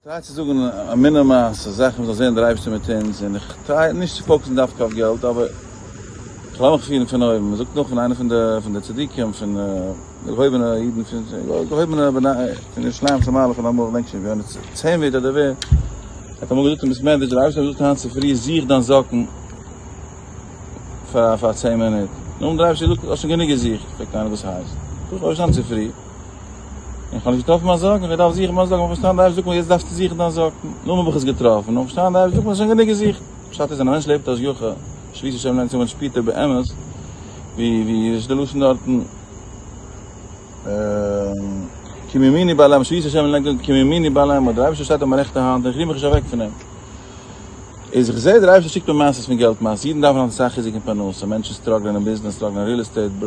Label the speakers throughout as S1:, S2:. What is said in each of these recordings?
S1: Try צו זאגן א מינימאלסטע זאך מ'זאל זען דער אייבערשטער מיט אונז, און איך try נישט צו focus ן דווקא אויף געלט, אבער איך לאז מיך פירן פון אויבן. מ'זאגט נאך פון איינע פון די פון די צדיקים, פון די געהויבענע אידן, פון געהויבענע בני פון ירושלים של מעלה פון אמאל, כ'דענק שוין ווי, צענווירט אדער ווער, האט אמאל געזאגט אין בית מדרש, דער אייבערשטער האט געזאגט היינט צופרי, זוך דיין זאקן פאר פאר צען מינוט. נאכדעם דער אייבערשטער געזאגט, האסט שוין גענוג געזוכט. פרעגט איינער וואס הייסט? זאג איך, אויפשטיין צופרי. איך האב נישט געטראפן מיין זאקן, איך דארף זוכן מיין זאקן, איך האב פארשטאנען די אייבערשטער זאגט מיר יעצט דארפסטו זוכן דיין זאקן, נאכדעם האב איך עס געטראפן, נאכדעם פארשטאנען די אייבערשטער זאגט מיר האסט שוין גענוג געזוכט, פשט איז ווען א מענטש לעבט השגחה, שויתי השם לנגדי תמיד שפירט ער באמת ווי ווי איז די לשון דארטן, כי מימיני בעלי שויתי השם לנגדי תמיד כי מימיני בעלי דער אייבערשטער שטייט אויף מיין רעכטע האנט און איך ריר מיך נישט אוועק פון אים. איז איך זעה דער אייבערשטער שיקט מיר מעשות פון געלט מעשות, אידן דארפן היינט אסאך חיזוק אין פרנסה, מענטשן struggle ען אין ביזנעס, struggle ען אין real estate,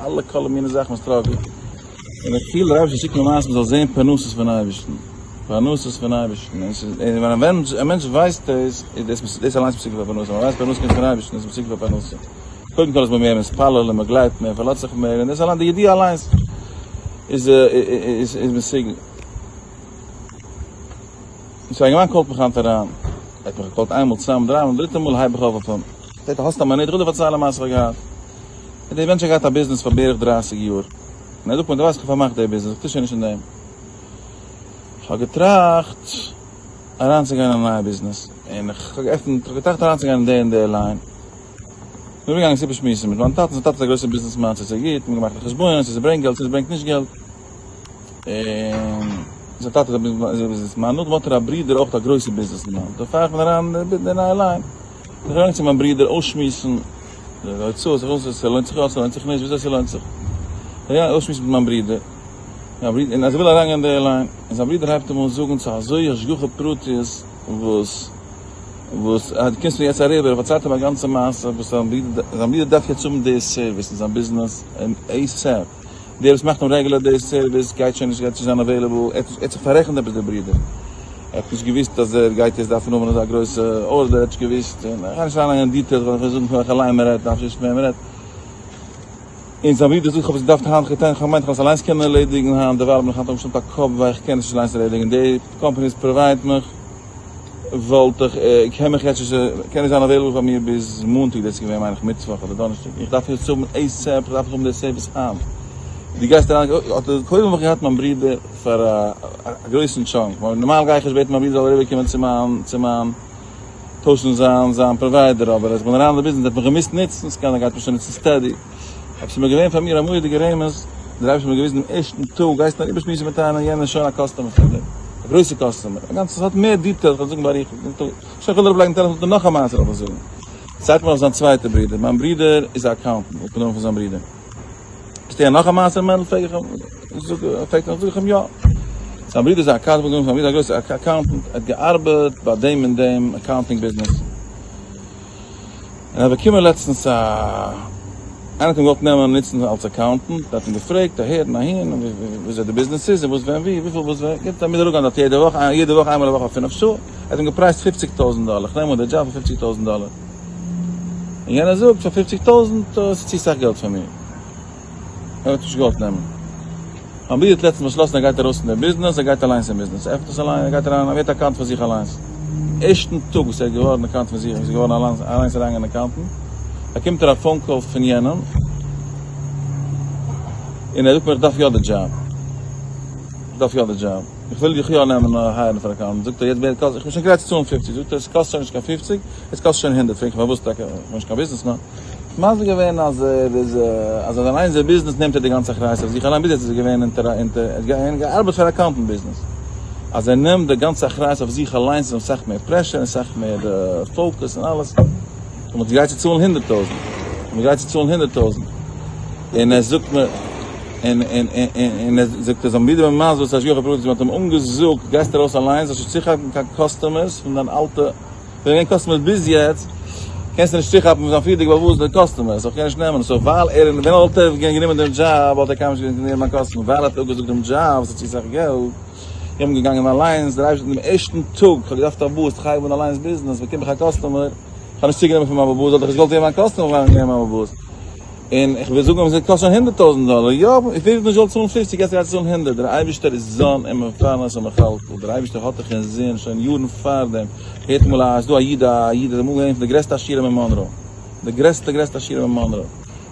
S1: אלע כל מיני זאכן מען struggle ט, און איך פיל דער אייבערשטער שיקט מיר מעשות מען זאל זען פרנסות פון אייבערשטן, פרנסות פון אייבערשטן, און ס'איז און ווען א מענטש ווייסט דאס, איז דאס דאס אליינס מסוגל פאר פרנסה, ווען מען ווייסט פרנסה קומט פון אייבערשטן איז מסוגל פאר פרנסה, קודם כל איז מען מער מתפלל און מען גלייבט מער, פארלאזט זיך מער, און דאס אליין די ידיעה אליינס איז איז מסוגל. סאו א אינגערמאן call ט מיך היינט אריין, ער האט מיך גע call ט איינמאל, צוויי מאל, דריי מאל, דריטע מאל הייב איך אויף אויף אים, זאגט ער האסט א מינוט, איך וויל דיר פארציילן א מעשה איך האב געהאט, דער מענטש האט געהאט א ביזנעס פאר בערך דרייסיג יאר, און ער זאגט מיר דו ווייסט איך האב פארמאכט די ביזנעס, איך טו שוין נישט אין דעם, איך האב געטראכט אריינצוגיין אין א נייע ביזנעס, און איך האב געעפנט, איך האב געטראכט אריינצוגיין אין די און די line, איך בין געגאנגען עס איבערשמועסן מיט מיין טאטן, זיין טאטע איז א גרויסער ביזנעסמאן, צו עס איז גוט, מיר האבן געמאכט א חשבון, צו עס ברענגט געלט, צו עס ברענגט נישט געלט. און זיין טאטע איז א ביזנעסמאן, נאכדעם האט ער א ברודער אויך א גרויסע ביזנעסמאן, דערפאר איך בין אריין אין די נייע line, בין איך אריין צו מיין ברודער אויסשמועסן די הוצאות, איך וויל ס'לוינט זיך יא ס'לוינט זיך נישט, וויאזוי ס'לוינט זיך, איך גיי אויסשמועסן מיט מיין ברודער, און אז ער וויל אריינגיין אין די line, און זיין ברודער הייבט אים אן זאגן צו אזוי השגחה פרטיות וואס וואס דו קומסט מיר יעצט אריבער, ער פארציילט אים א גאנצע מעשה וואס זיין ברודער זיין ברודער דארף יעצט האבן די סערוויס אין זיין ביזנעס ASAP. דער וואס מאכט אים רעגולער די סערוויס גייט שוין נישט גייט נישט זיין available, ער האט זיך פאררעכנט עפעס דער ברודער, ער האט נישט געוויסט אז ער גייט יעצט דארפן האבן אזא גרויסע ארדער, ער האט נישט געוויסט, און איך גיי נישט אריין אין details ווייל איך וויל זאגן פון וועלכע line מען רעדט, דארף נישט וועם מען רעדט, און זיין ברודער זאגט איך האב עס געדארפט היינט געטון, איך האב געמיינט איך וועל עס אליינס קענען ערלעדיגן היינט, דערווייל האב איך היינט אנגעשטעלט א קאפ וויי איך קען עס נישט אליינס ערלעדיגן, די קאמפאני וואס provide ט מיך. וואלט איך, קען מיך יעצט נישט, קען נישט זיין available פאר מיר ביז מאנטאג, דאס איז געווען מיין איך מיטוואך אדער דאנערשטאג, איך דארף יעצט האבן ASAP, איך דארף האבן די סערוויס היינט. דו גייסט אריין, האט ער, קודם האב איך געהאט מיין ברודער פאר א גרויסן chunk, ווייל נארמאל גיי איך נישט בעטן מיין ברודער זאל אריבער קומען צו מיין, צו מיין, טוישן זיין, זיין provider, אבער אז איך בין אריין אין די ביזנעס, ער האט מיך געמוזט נוצן, ס'קען זיין ער גייט מיך שוין נוצן steady. אבער ס'איז מיר געווען פאר מיר א מורא'דיגע רמז, דער אייבערשטער האט מיר געוויזן דעם ערשטן טאג, גייסט נאר איבערשמועסן מיט איינעם, יענער איז שוין א customer פון דיר, א גרויסע customer, א גאנצע, ס'האט מער details, כ'וועל זאגן באריכות, שוין כ'וויל אראפלייגן טעלעפאן, זאגט ער נאך א מעשה וועל איך זאגן, צייגט מיר אויף זיין צווייטע ברודער, מיין ברודער איז א accountant, איך בין נאמען פון זיין ברודער, ביסטו יא נאך א מעשה מענדל, פרעג איך אים, פרעגט ער, זאג איך אים יא, זיין ברודער איז א accountant, זיין ברודער איז א גרויסע accountant, ער האט געארבעט ביי דעם און דעם accounting ביזנעס. און האט באקומען לעצטנס א, איינער האט אים געוואלט נעמען נוצן אלס accountant, ער האט אים געפרעגט אהער און אהין, וויאזוי די ביזנעס איז און וואס ווען ווי, וויפיל וואס ווען, גוט ער מוז אראפגיין דארט יעדע וואך, יעדע וואך איינמאל א וואך אויף פינף שעה, ער האט אים געפרייזט פופציג טויזנט דאלער, איך נעם אן די דזשאב פאר פופציג טויזנט דאלער, און יענער זאגט פאר פופציג טויזנט, ס'איז צו סאך געלט פאר מיר. ער האט נישט געוואלט נעמען. מיין ברודער האט לעצטנס באשלאסן ער גייט ארויס פון די ביזנעס, ער גייט אליינס אין ביזנעס, ער עפנט עס אליין, ער גייט אריין, ער ווערט accountant פאר זיך אליינס. ערשטן טאג וואס ער איז געווארן accountant פאר זיך, וואס איז געווארן אליינס אליינס אריינגיין accountant, באקומט ער א phone call פון יענעם, און ער זאגט מיר איך דארף יא די דזשאב, איך דארף יא די דזשאב, איך וויל דיך יא נעמען hire ן פאר accountant, זאגט ער יעצט ווער קאסט, איך בין שוין גרייט צו צאלן פופציג, זאגט ער עס קאסט שוין נישט קיין פופציג, עס קאסט שוין הונדערט, פרעג איך פארוואס טאקע, איך בין נישט קיין ביזנעסמאן. מסביר געווען אז ער איז אז ער אליינס די ביזנעס נעמט ער די גאנצע אחריות אויף זיך אליין ביז יעצט איז ער געווען אונטער א אונטער ער האט געארבעט פאר accountant ביזנעס אז ער נעמט די גאנצע אחריות אויף זיך אליינס איז אסאך מער pressure און אסאך מער focus און אלעס און מ'האט גרייט צו צאלן 100,000 און מ'גרייט צו צאלן 100,000 און ער זאגט מיר און און און און ער זאגט אז זיין ברודער בן מזל וואס איז השגחה פרטית מ'האט אים אנגעזאגט גייסט ארויס אליינס זאלסט נישט צוכאפן קיין customers פון דיין אלטע זענען געווען customers ביז יעצט, קענסטו נישט צוכאפן פון זיין פריערדיגע באוואוסט די customers, איך קען נישט נעמען, so ווייל ער ווען וואלט ער גענומען דעם דזשאב וואלט ער קיינמאל נישט געווען מיין customer, ווייל ער האט אפגעזאגט דעם דזשאב וואס האט צו סאך געלט, איך בין געגאנגען אליינס, דער אייבערשטער דעם ערשטן טאג, איך האב געדארפט א boost, איך הייב אן אליינס ביזנעס, באקום איך א customer, איך האב נישט צוגענומען פון מיין באבאס, וואלט איך נישט געוואלט ווערן מיין customer ווייל איך בין געווען מיין באבאס. און איך וויל זאגן אז עס קאסט שוין 100,000 דאלער, יא, איך וויל נישט זאל צאלן 50, יעצט גייט עס צאלן 100, דער אייבערשטער איז זן און מפרנס און מכלכל, דער אייבערשטער האט דיך אין זין שוין יארן פארדעם, הערט אמאל א, עס איז דא א איד א איד איז אמאל געווען פון די גרעסטע עשירים אין מאנרא, די גרעסטע גרעסטע עשירים אין מאנרא,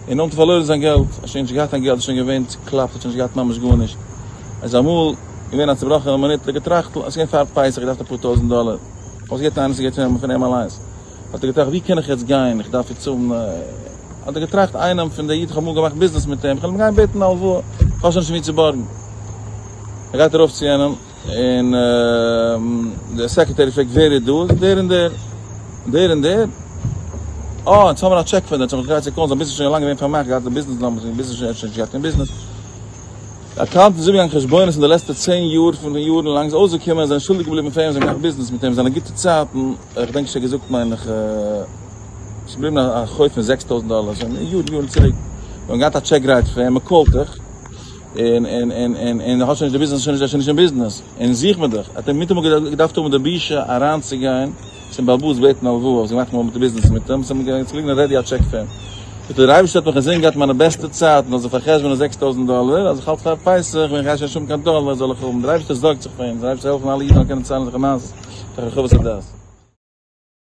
S1: און נאכדעם פארלוירן זיין געלט, ער האט שוין נישט געהאט קיין געלט, ער איז שוין געווען צוקלאפט, האט שוין נישט געהאט ממש גארנישט, ער איז אמאל געווען א צובראכענער מינוט, האט ער געטראכט, עס איז געווען פאר פסח, געדארפט אפאר טויזנט דאלער, אויסגעהערט איינער, עס איז געווען פון אים אליינס. האט ער געטראכט ווי קען איך יעצט גיין, איך דארף יעצט האבן, האט ער געטראכט איינעם פון די איד, איך האב אמאל געמאכט ביזנעס מיט אים, איך וועל אים גיין בעטן א הלוואה, איך האב שוין נישט ווי צו בארגן. ער גייט ארויף צו יענעם, און דער secretary פרעגט ווער איז דא, דער און דער, דער און דער, אה, אונז האבן א טשעק פון דעם, אונז האבן זיך געהאט צו call ן, זיין ביזנעס איז שוין לאנג געווען פארמאכט, געהאט די ביזנעס number, זיין ביזנעס שוין נישט געהאט קיין ביזנעס. די accountant איז איבערגעגאנגען חשבונות אין די לעצטע צען יאר פון יארן לאנג איז אויסגעקומען אז זיי זענען שולדיג געבליבן פאר אים, זיי האבן געמאכט ביזנעס מיט אים זיינע גוטע צייטן, איך דענק נישט ער האט געזאגט מיין איך ס'איז געבליבן א חוב פון 6000 דאלער שוין יארן יארן צוריק, מיר האבן געהאט א טשעק גרייט פאר אים, מען call ט דיך און און און און און האסט שוין נישט די ביזנעס שוין נישט אין ביזנעס און זוך מיר דיך, האט ער מיטאמאל געדארפט האבן די בושה אריינצוגיין צום בעל הבית בעטן הלוואה, וואס געמאכט אמאל מיט די ביזנעס מיט אים, ס'איז געליגן ready א טשעק פאר אים. זאגט ער, דער אייבערשטער האט מיך אינזין געהאט מיינע בעסטע צייטן, זאל זיך פאר'חשבונ'ען 6000 דאלער, אז איך האלט פאר פסח, ווען איך גיי שוין נישט האבן קיין דאלער זאל איך האבן, דער אייבערשטער זארגט זיך פאר אונז, דער אייבערשטער זאל העלפן אלע אידן זאלן קענען ציילן זיך א נס, תוך הרחבת הדעת.